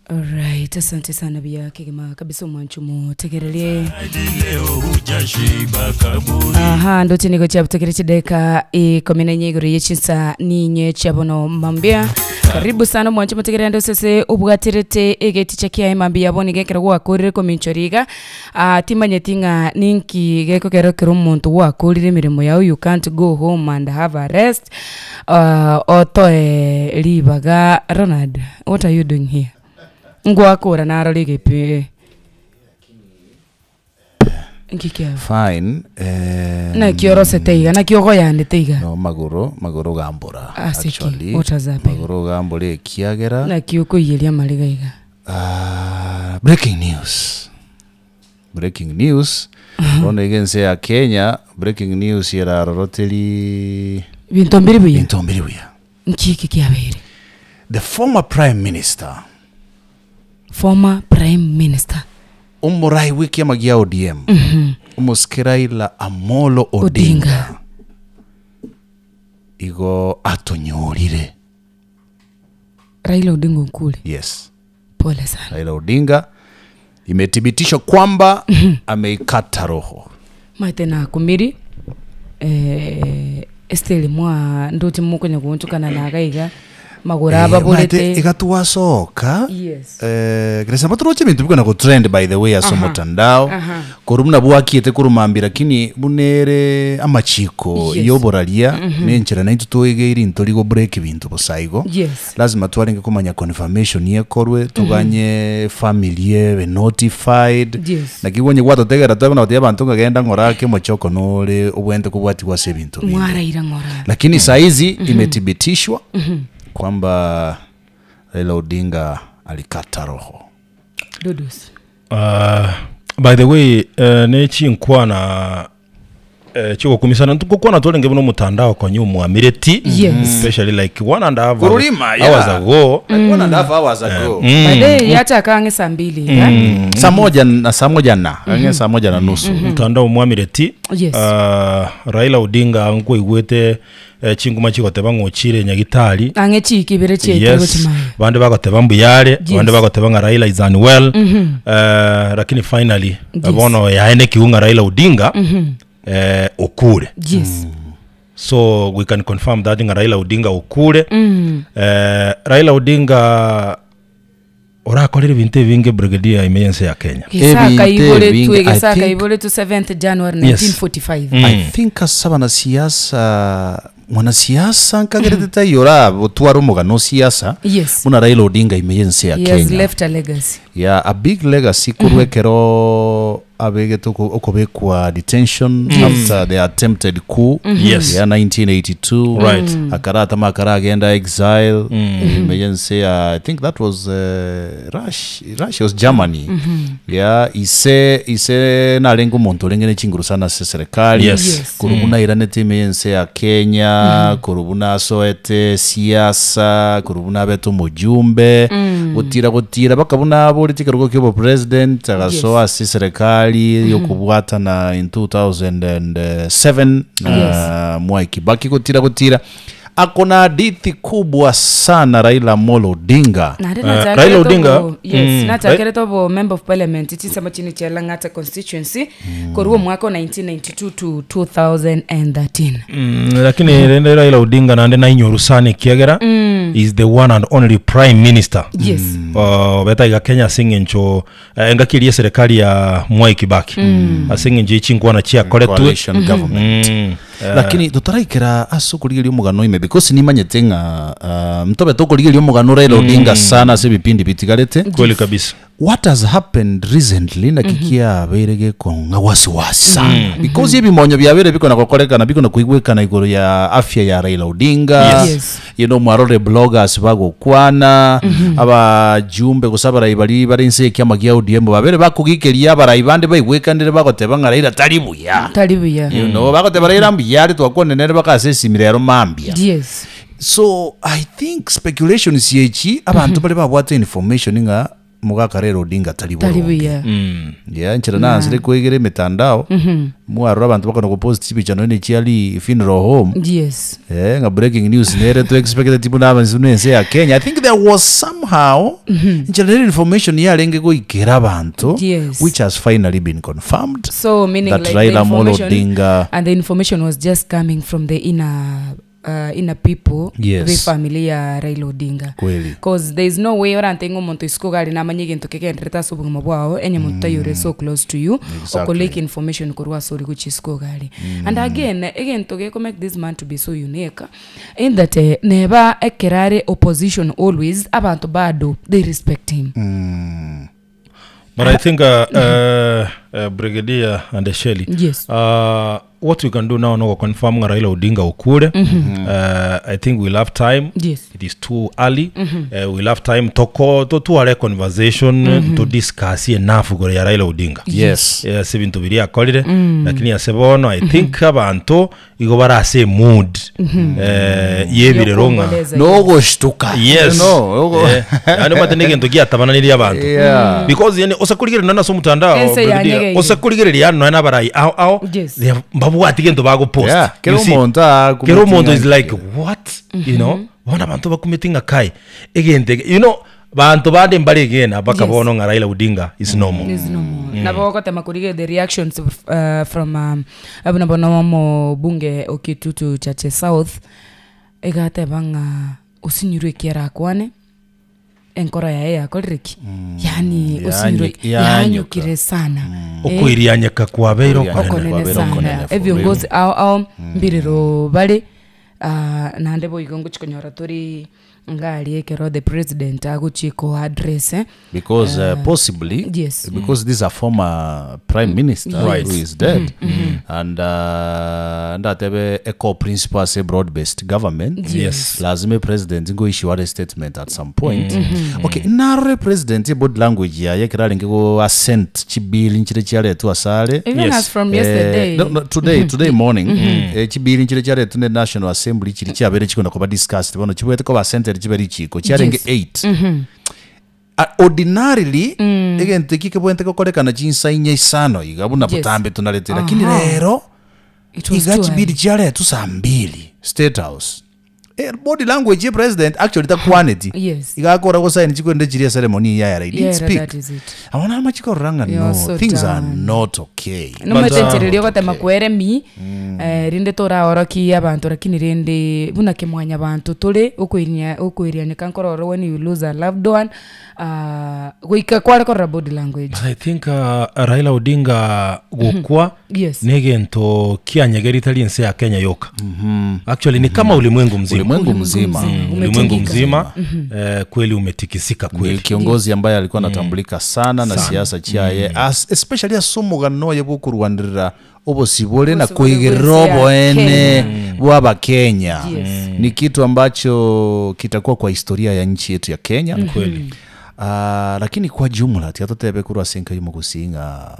Alright, asante sana buya kegima kabisa omwancho motegererie. Aha, ndoche nigo chiabutekire chideka ikomi na inye igoro ye chinsa ninye chia bono mambia. Karibu sana omwancho motegerere ande ase obwaterete egeticha kiaye mambia bono iga ekero gwakorire kominchora iga ah, timanyeti ng'a ninki gekogera ekero omonto gwakorire emeremo yao you can't go home and have a rest ah, otoe ribaga Ronald. What are you doing here? Ngwakora narore egepe Nki kiaba? Fine eh, Naki orosete iga, naki ogoyandete iga? no magoro magoro gambora Ase ki? actually What has happened? magoro gambora ekiagera Naki okoiyeria amariga iga? ah, breaking news breaking news bono iga ense ya Kenya breaking news eraroroteri Binto mbiri buya? binto mbiri buya Nki eke kiabeire? The former prime minister. Former prime minister. Omorai bw'ekiama gia ODM, omosike Raila Amolo Odinga, Odinga. igo atonyorire. Raila Odinga okure. Yes. Pole sana. Raila Odinga imethibitishwa kwamba ameikata roho. Maete nakumiri eh, Esteri mwa ndoche mokonya goonchokana naga iga magoro Eh, ababorete omanyete iga twasoka Yes. eh, Grace, nabo toroche ebinto bikona gotrend by the way ase omotandao Aha. korwa buna bwakiete korwa mambia lakini buna ere amachiko Yes. yoboraria na enchera naintwe toegeire ntori go break ebinto bosa igo Yes. Lazima twarenge komanya confirmation ekorwe, toganye family ebe notified. Yes. Naki igo onye gwatotegera twabona gotebia abanto ng'a genda ng'ora ake omochoko nore obwenerete kobwatigwa ase ebinto binde. Mwaraira ng'ora. Lakini saa hizi imethibitishwa kwamba Raila Odinga alikata roho. Dudus. Ah, by the way eh, ne chinkwana eh, chiogokumisana ntogokwana twarenge buna omotandao konya omwamireti Yes. especially like one and a half Kururima, hours yeah. ago Like one and a half hours ago. Baadaye yachaka ang'e saa mbili iga. Saa moja na saa moja na ang'e saa moja na nusu. mtandao omwamireti Yes. ah, Raila Odinga nkoigwete eh, chinguma chigoteba ng'a ochire nyagitari Ang'e chiiki ibere chiaito yes gochimaya. bande bagoteba mbuyare Yes. bande bagoteba ng'a Raila is unwell eh, lakini finally Yes. bono yaenekiwu ng'a Raila Odinga eh, okure Yes. so we can confirm that ng'a Raila Odinga okure eh, Raila Odinga orakorire ebinto ebinge brigadier ime y'ense ya Kenya Gesa Ebinto akaiboretwe ebinge, I gesa think- akaiboretwe 7th January Yes. 1945. I think ase abanasiasa mwanasiasa nkagerete taiyo orabotware omogano o siasa Yes. buna Raila Odinga ime y'ense ya He has Kenya left a legacy. yeah, a big legacy korwa ekero abegete oko- okobekwa detention after the attempted coup Yes. ya 1982 Right. akaratama akaragenda exile ime y'ense ya i think that was uh, Russia, Russia was Germany yeah, ise ise narenge omonto orenge ne chinguru sana ase serikali Yes. Yes. korwa buna airanete ime y'ense ya Kenya korwa buna asoete siasa korwa buna abete omojumbe gotira gotira baka buna aboreti ekerogo kia obopresident agasoa ase serikali yokobwatana in 2007 na Mwai Kibaki gotira gotira ako na hadithi kubwa sana Raila Amolo Odinga. Naende Eh, nachakerete Raila Odinga, obo- yes, nachakerete obo member of parliament chinsemo chine chia Lang'ata constituency korwa omwaka o 1992 to 2013. Lakini rende Raila Odinga naende nainyoru sana ekiagera is the one and only prime minister Yes. obete aiga Kenya ase eng'encho eh, engaki eria eserekari ya Mwai Kibaki ase eng'encho ye chinkwana chiakoretwe Coalition government. Lakini totaraikera ase okorigereria omogano ime because nimanyete ng'a ah, ntobe tokorigereria omogano Raila Odinga sana ase ebipindi bitigarete. Kweli kabisa. What has happened recently naki kiabeire gekong'a wasiwasi sana because ebimonyo biabeire bikona gokorekana bikona koigwekana igoro ya afya ya Raila Odinga Yes. Yes. you know mwarorire bloggers bagokwana abajumbe gose abarai baria bare inse y'ekiama gia ODM babere bakogikeria abarai bande baigwekanire bagoteba ng'a Raila tari buya Tari buya. you know bagoteba Raila mbuya are twakwanire nere baka ase esimi rero mambia Yes. So I think speculations echi abanto bare babwate information ng'a. Mogaka Raila Odinga tari Tari boronge. buya. Yeah, enchera nansire koigera emetandao, mwarora abanto bakona gopost chibicha nonya ne chiari funeral home, Yes. eh, ng'a breaking news nere to expected buna abanto buna ense ya Kenya. I think there was somehow enchera nere information yarenge goikera abanto Yes. which has finally been confirmed So meaning that like the Raila Amolo information Odinga and the information was just coming from the inner inner people Yes. be family ya Raila Odinga. Kweli. Cause there is no way orante ng'a omonto isiko iga are namanye egento kegendererete ase obogima bwao enye monto taiyo ore so close to you Exactly. oko leak information korwa ase ore gochia isiko iga are. And again egento geko make this man to be so unique in that eh, neba ekero are opposition always abanto bado they respect him. But I think Brigadier and Shelley, Yes. what we can do now no confirm nga Raila Odinga okure. I think we'll have time. Yes. It is too early. We'll have time toko totware conversation to discuss enough gore ya Raila Odinga. Yes. Ase ebinto biria akorire lakini ase bono I think abanto igo bare ase emood yebirero ng'a Yokuomboleza, yes. Nogoshtuka. Yes. No, ogo- Eh, yaani omanyete na egento giatabananirie abanto Yeah. because yani osakorigereria nonye ase omotandao Ense Brigadier, yanyegeire. osakorigereria nonye na abarai ao ao Yes. they have- mbabwati gento bagopost Yeah, kera You see, omonto akumeti kera omonto is ng'a- like what you know bono abanto bakumeti ng'a kai egento eke you know banto bande mbare egena mpaka Yes. bono ng'a Raila Odinga is no more. Is no more. Nabo ogotema korigia the reactions from buna bono omobunge o Kitutu Chache South egateba ng'a osinyirwe eki arakwane enkoro yaye yakorire ki yaani osinyirwe Yanyuka. yanyukire sana Eh, Okoirianyeka kwabeire Okoirianyeka. okonene. okonene Kwabera sana okonene for ebiongozi ao ao mbirero bare ah, naende boigo ngochi konyora tori Ngari ekero the president agochia ko address eh. Because possibly yes. because this is a former prime minister Right. who is dead and ndatebe a core principle ase broad based government Yes. lazima president ngoishiware statement at some point okay narore president body language yaye ekero arenge go assent chibili nchire chiaretwa asare Even Yes. as from Eh, yesterday. no, no, today, today morning eh, chibili nchire chiaretwa ne national assembly chiri chiabere chikona koba discussed bono chibwete koba assented chibe richiko chiarenge Yes. 8 Ah, ordinarily egento eki kebwente gokorekana chinsa inya isano iga buna Yes. botambe tunarete lakini Aha. rero It was iga too chibili early. chiaretwa saa mbili state house Eh, body language ye president actually takwaneti Yes. igakora gosaini chikwende chiria ceremony yayara he didn't Yeah, speak that is it. abona amachikorora ng'a You're no so things are done. not okay Nomotenchereria ogotema kweremi eh, rinde toraorokie abanto lakini rende buna kemwanyabanto tore okoirinya okoirianyeka nkorora when you lose a loved one ah, goika kware korora body language. But I think Raila Odinga gokwa Yes. negento kianyegerite ri ense ya Kenya yoka. Actually ni kama ulimwengu mzima. Ulimwengu mzima. Ulimwengu Umetingika. mzima kweli umetikisika Ni kweli. kiongozi ambaye alikuwa anatambulika sana na siasa chiaye as, especially ase omogano oye bwokorwanderera obosibore na Obosibore koigerera bwense ya oboene bwa abakenya Yes. ni kitu ambacho kitakuwa kwa historia ya nchi yetu ya Kenya Kweli. Lakini kwa jumla tiga totebe korwa ase enka y'omogosi ng'a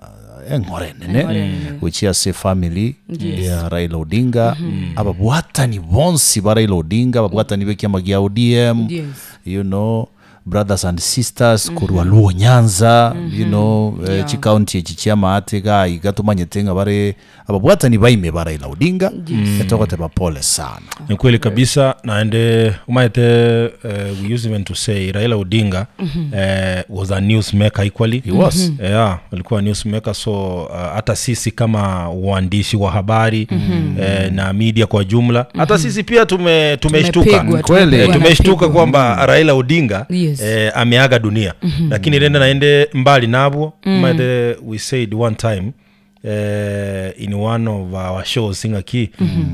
eng'ore enene gochia ase efamily ya Raila Odinga ababwatani bonsi ba Raila Odinga ababwatani b'ekiama gia ODM Yes. you know brothers and sisters korwa Luo Nyanza you know Yeah. chikaunti echi chia amaate iga iga tomanyete ng'a bare ababwatani baime ba Raila Odinga etogoteba pole sana. Ni kweli kabisa naende umaete we used even to say Raila Odinga was a newsmaker equally. He was. Yeah, alikuwa newsmaker so hata sisi kama waandishi wa habari na media kwa jumla hata sisi pia tumeshtuka. Tumepigwa, Kweli. tumepigwa na Tumeshtuka pigo. kwamba Raila Odinga Yes. ameaga dunia lakini rende naende mbali nabwo umaete we said one time in one of our shows ng'aki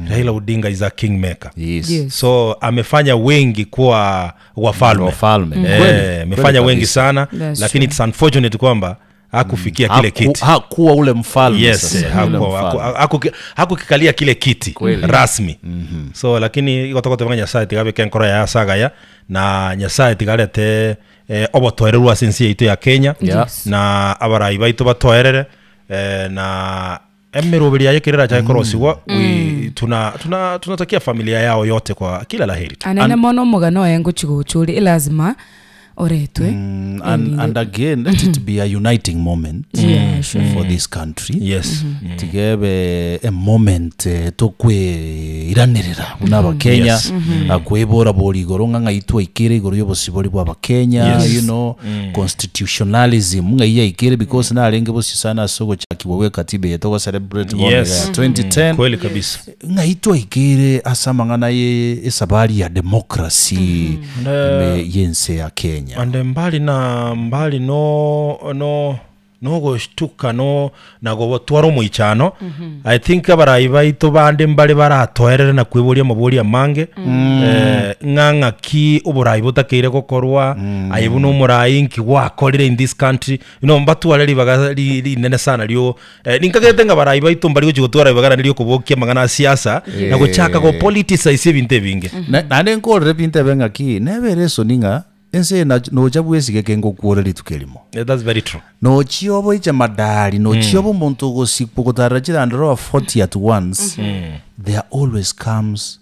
Raila Odinga is a kingmaker. Yes. Yes. So amefanya wengi kuwa wafalme. Wafalme. Kweli, Amefanya kweli wengi kabisa. sana That's lakini true. it's unfortunate kwamba hakufikia kile kiti. Hakuwa ule mfalme Yes, sasa, ule mfalme. hakukikalia kile kiti rasmi. So lakini igotogoteba Nyasaye tigabe enkoro yaye ase agaya na Nyasaye tigarete obotoereru ase ense yaito ya Kenya Yeah. Yes. na abarai baito batoerere na emeroberi yaye kerera chake korosigwa we tuna tuna tunatakia familia yao yote kwa kila laheri tu. Anene mono omogano oye ngochi gocha ore elazima. oretwe And, and again, let it be a uniting moment Yeah, sure. for this country. Yes. Tigebe a moment eh, tokweiranĩrĩra buna abakenya Yes. akwĩbora bori igoro ng'a ng'ai twaikire igoro y'obosibori bwa abakenya Yes. you know constitutionalism ng'ai yaikire because narenge bosio sana ase ogochakigwa gwa ekatiba eye togo celebrate bono Yes. iga ya 2010 Kweli kabisa. ng'ai twaikire ase amang'ana ye esabari ya democracy ime yense ya kenya Ande mbali na mbali no no nogoshtuka no nagotwara omoichano I think abarai baito bande mbare baratoerere na kwiboria amabori amange eh, ng'a ng'aki oborai botakeire gokorwa aye buna omorai nki gwakorire in this country you know mbatware ribaga ri- rinene sana rio eh, ninkagete ng'a barai baito mbari gochi gotwara ribaga naende riokobokia amang'ana a siasa na gochaka go politicize ebinto ebinge Na- naende nkorere binto ebe ng'aki nebere esoni ng'a ense eye nach- nocha bwesigeke ngokwore rituko erimo Yeah, that's very true nochiobo iche madari nochiobo omonto ogosikwa ogotarera Land Rover 40 at once there always comes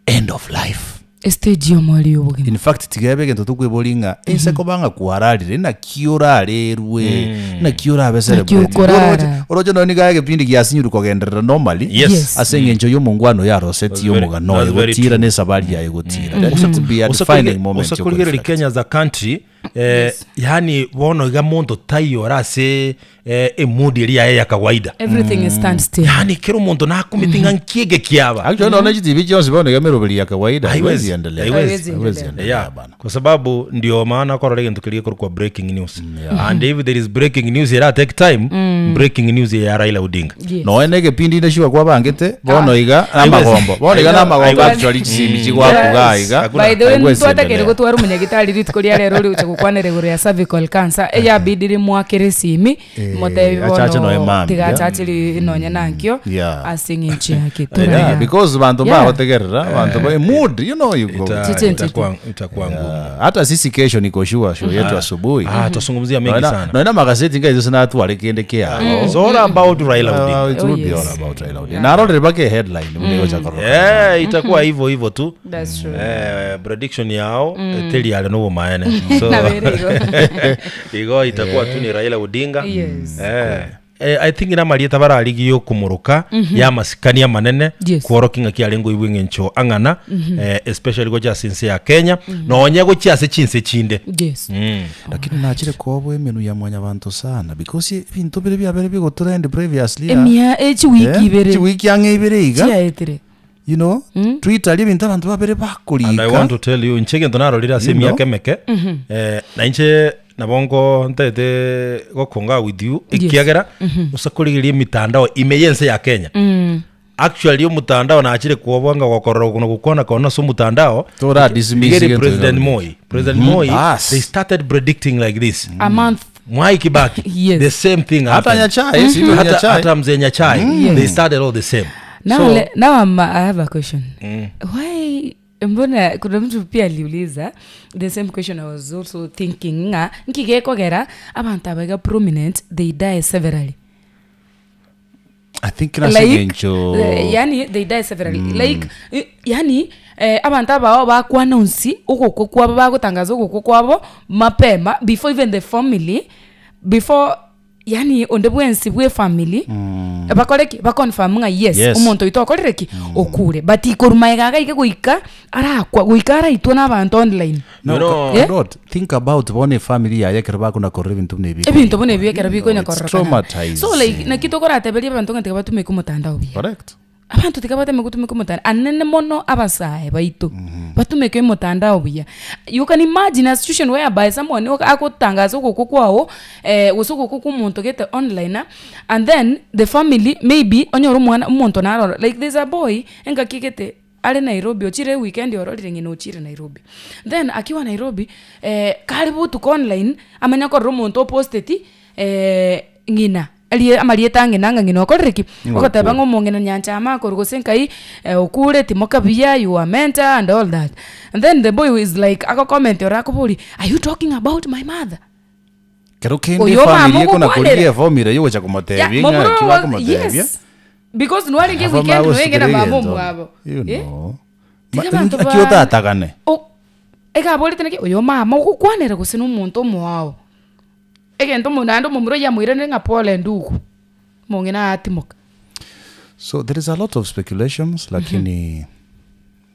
end of life Estage y'omweri y'obogima. In fact tiga ebe egento tokweboria ng'a ense koba ng'a kwararire naki orarerwe naki orabe Naki celebrated. okorara. Oroche- oroche nonye niga egepindi giasinyirwe kogenderera normally Yes. Yes. ase eng'encho y'omongwana oyo arosetie That's very- omogano oyo that's very gotira true. na esabari yaye gotira. Let it be a defining moment osakorigereria yokoreflect. Kenya as a country eh, yani bono iga monto taiyo ore ase eh, emood eria yaye ya kawaida Everything is stand still. yani kera omonto nakumeti ng'a nkiege kiaba Actually naona chitibi chionsi bono iga emeroberi ya kawaida Haiwezi. haiwezi endelea. Haiwezi. Haiwezi Haiwezi endelea. endelea yeah. bana. kwa sababu ndio maana korora egento keria gekorokwa breaking news and if there is breaking news era take time breaking news ya Raila Odinga Yes. noe na egepindi inde sure kwabangete bono iga na amagombo bono iga na amagombo Haiwezi. actually chisimi chigwakuga iga Hakuna. By the way, Haiwezi ntwatakere endelea. gotwara omonyagitari rituko ria rero rigocha gokwanera igoro ya cervical cancer eyabidire mwakere esimi motebi achache noe bono mambia. tiga achacheri nonye nankio Yeah. ase eng'encho yake Yeah, toraya because bantu Yeah. bagotegerera bantu ba mood you know you go Ita- Chiche itakuwa itakuwa ngumu hata sisi kesho niko sure show yetu asubuhi ah tutazungumzia mengi Noena- sana noena magazeti ngaizo sinatware kende kiao it's all about Raila Odinga it Oh, will be yes. all about Raila Odinga narorere mpaka headline mm. eh itakuwa hivyo hivyo tu That's true. eh, prediction yao mm. teli yale nobo maene so Nabere igo. igo itakuwa tu ni Raila Odinga Yes. eh, eh, I think namarieta bararigiyo kumuruka ya masikani amanene Yes. kworoki ng'aki arenge oibwe eng'encho ang'ana eh, especially gochia ase ense ya Kenya nonye gochia ase chinse chinde Yes. mm. lakini nachire kobwa emenu ya mwanyabanto sana because ebinto bire biabere bigotrend previously Emia echiwiki ibere chiwiki ang'e ibere iga chiaetire you know twitter ria ebinto abanto babere bakorika And I want to tell you inche egento narorire ase You know? emiaka emeke eh, na inche nabo nko ntaete gokonga with you Yes. ekiagera ase korigereria emitandao ime ya ense ya Kenya actually omotandao nachire kwobwa nga gokorora kono gokwana kono ase omotandao Tora dismiss Rigeri egento President iga. Moi President Moi Bas. they started predicting like this a month Mwai Kibaki Yes. the same thing hata happened. Nyachae si hata, Nyachae hata mzee Nyachae they started all the same Now, so, le, now I'm, I have a question. Why mbona kuna mtu pia aliuliza the same question I was also thinking ng'a nkigekogera abantu abaiga prominent they die severally I think nase like eng'encho eh, yani they die severally like eh, yani eh, abantu abao bakwanonsi ogokwa kwabo bagotangaza ogokwa kwabo mapema before even the family before yani onde bwensi bwe family mm. bakore ki baconfirm ng'a yes, Yes. omonto oito okorire ki okure but ikoruma iga iga goika arakwa goika araitwa na abanto online No, You know- Eh? Lord, think about bono efamily yaye ekero bakona korora ebinto buna ebi ebinto buna ebi ekero bikonya It's kororekana traumatizing. so like naki tokorateberia abanto ng'a tiga batumeke omotandao buya correct Abanto tiga bateme gotumeka omotandao, anene mono abasae baito batumeke omotandao buya. You can imagine a situation whereby someone oka- agotangaza ogokwa kwao eh, gose ogokwa kwa omonto gete online ah, and then the family maybe onyore omwana omonto naroro like there's a boy engaki gete are Nairobi ochire eweekend ororire ng'ina ochire Nairobi. Then akiwa Nairobi eh, kare botuko online amanye korora omonto oposteti ng'ina Arie amarieta ang'e na ng'a ng'ina okorire ki? Ogoteba ng'a omong'ina nyanchama akorwa gose nkai okure timoka buya you are mentor and all that. And then the boy is like agocomment ore akoboria are you talking about my mother? Kero kende Oyo mama efamiri ekona ogokwanera. korigia efomira yogocha Yeah, komotebia ng'a momura ki wa- bakomotebia. yes. Because nwarenge Aba weekend magosukeria noenge na mama egento. omwabo. You Eh? know. Tiga Ma- abanto Aki ba- otatagane. O- Eke aborete naki, oyo mama ogokwanera gose na omonto omoao. Egento omo naende omomura oyio amoiranire ng'a pole ndugu, omong'ina aatimoka. So there is a lot of speculations lakini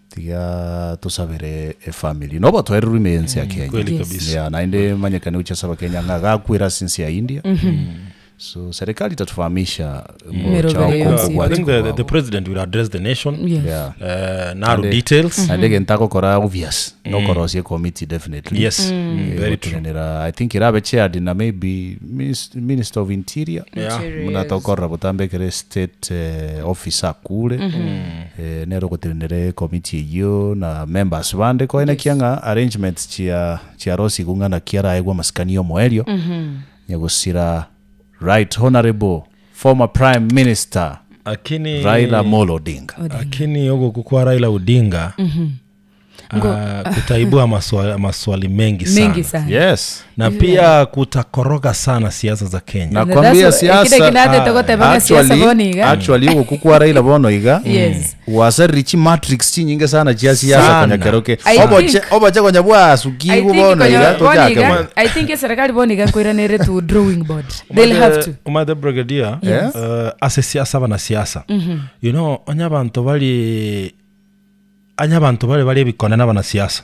tiga tosabere efamily na obotoereru ime y'ense ya Kenya. Kweli Yes. kabisa. Yeah, naende manyekane gochia ase abakenya ng'a gakwera ase ense ya India. So serikali itatufahamisha Emerobero mochao yonsi. I think the, the kwabo. president will address the nation Yes. Yeah. naru Naende- details naende egento agokora obvious nokorosia ecommittee definitely yes very true Egotenenera, I think irabe chaired na maybe minister of interior Yeah. Interior, buna yes. tokorora botambe ekere state officer akure nere ogotenenera ecommittee eyio na members bande koenekia ng'a arrangements chia chiarosigwe ng'a naki araegwe amasikani ya omoerio nyagosira right honorable former prime minister Lakini Raila Amolo Odinga. Lakini huko kwa Raila Odinga kutaibua maswali mengi sana. Mengi sana. Yes. Na pia kutakoroga sana siasa za Kenya. Nakwambia That's what- siasa, kile kinatete goteba ng'a siasa bono iga. actually huko kwa Raila bono iga. Yes. Wasariri chi matrix chinyinge sana chia siasa Sana. konya keroke. I Oboche think- oboche konya I bwasukigwe think bono konya iga bono tochake. iga, bono. I think eserikali bono iga nkoiranere to drawing board. They'll have to. Umathe brigadier Yes. ase siasa bana siasa. You know onya banto bari anya banto bari bari ebikone na abanasiasa.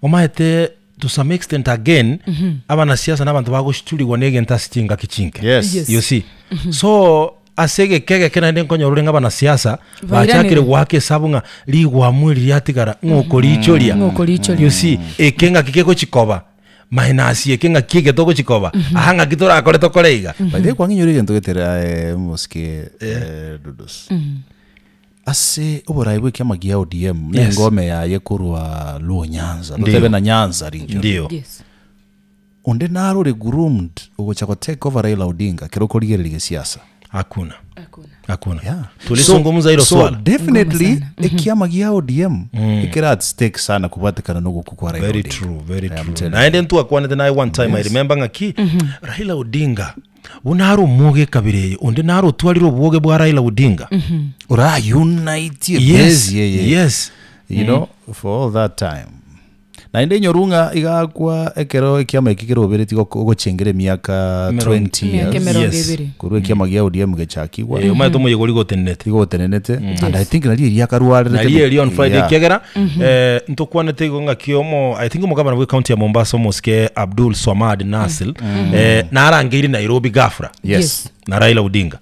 Omaete to some extent again abanasiasa na abanto bagoshturigwa na egento ase chingaki chinke. Yes. Yes. You see. So ase egeke egeke naende nkonyora ore ng'a abanasiasa Bairanire. bachakire goaka esabu ng'a rigwamu eri riatigara ng'okorichoria. Ng'okorichoria. You see, eke ng'aki kegochikoba minus eke ng'aki eke togochikoba aha ng'aki torakore tokore iga. By the way, kwang'inyora egento getera mosike Dudos. Ase oborai bwa ekiama gia ODM Yes. nengome yaye korwa Luo Nyanza Ndio. totebe na Nyanza region. Ndio. Yes. Onde narore groomed ogocha go take over Raila Odinga kero korigereria gesiasa. Hakuna. Hakuna. Hakuna. Yeah. Tulizungumza hilo so swala. definitely ekiama gia ODM ekera at stake sana kubatikana nogoku kwa Raila Very Odinga. true, very I am true. telling Naende ntwakwanete naye one time I remember ng'aki Raila Odinga buna are omuoge ekabira eye onde nare otwarire obwoge bwa Raila Odinga. Ora unite Yes, base yeye. yes. You know, for all that time. Naende inyoru ng'a igakwa ekero ekiama eki kerobereti ogochengera emiaka 20 Emiaka years. emerongo Yes. ebere. Korwa ekiama gia ODM gechakigwa. Omanyete omoyega oria gotenenete. Igotenenete. And I think nari eria akarwarerete. Nari eri on Friday Yeah. ekiagera ntokwanete igo ng'aki omo I think omogabana bwa county ya Mombasa omosike Abdul Swamad Nasil narangeire Nairobi ghafla. Yes. Yes. Na Raila Odinga.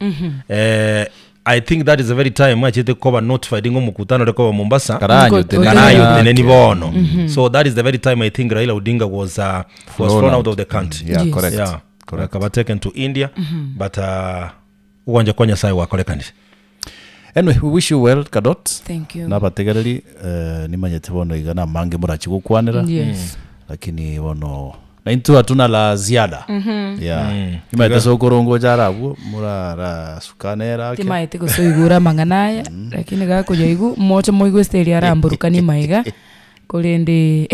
I think that is the very time achete koba notified ngo mukutano ore koba Mombasa. Karanyo Nko- teneni. Karayo teneni bono. So that is the very time I think Raila Odinga was flown out of the country. Yeah, Yes. correct. Yeah. Correct. Akaba taken to India, but ugwanja kwa Nyasaye gwakorekanire. Anyway, we wish you well, Kadot. Thank you. Nabategereri nimanyete bono iga namange morachi gokwanera. Yes. Lakini bono na intwe hatuna la ziada. Yeah. Nimanyete sokorongo jarabwo murara sukanera ake. Timaete gosoigura amang'ana aya, lakini gakoyaigu moche moigwe esteri aramburukani maiga korende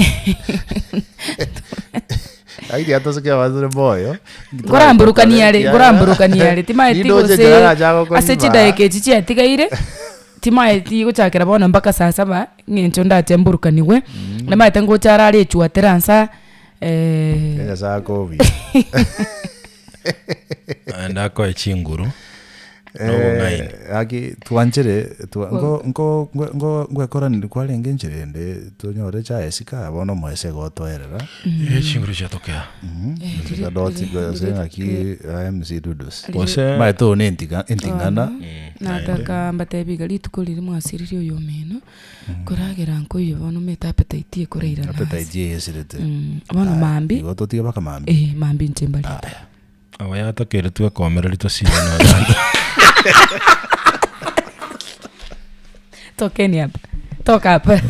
Lakini hata sikia wazire moyo. ngoramburukani are ngoramburukani are timaeti Nindoche gose chirara chagokonywa. ase chidaeka echi chiatigaire timaeti gochakera bono mpaka saa saba ng'encho ndache mburukaniwe namaete ngocha arare echuatera nsa Kenya saa covid. Ndakoe chinguru. Nobong'aini. Aki twanchere ngo ngo ngo ngwekoranire kwarenge encherende tonyore chaesika bono moese gotoerera. Chinguru chiatokea. Kadoti gose ng'aki MC Dudos. Gose Maete one entinga entingana. nataka mbatebi iga rituko riri mwasiririe oyo omino koragera nkoiyo bono omete appetite ekoraira nase. Appetite yesirete. Bono mambi. Igo totige baka mambi. Mambi inche mbarete. Aba yatakeire twekomereri tosibana. Tokeni hapa. Toka hapa.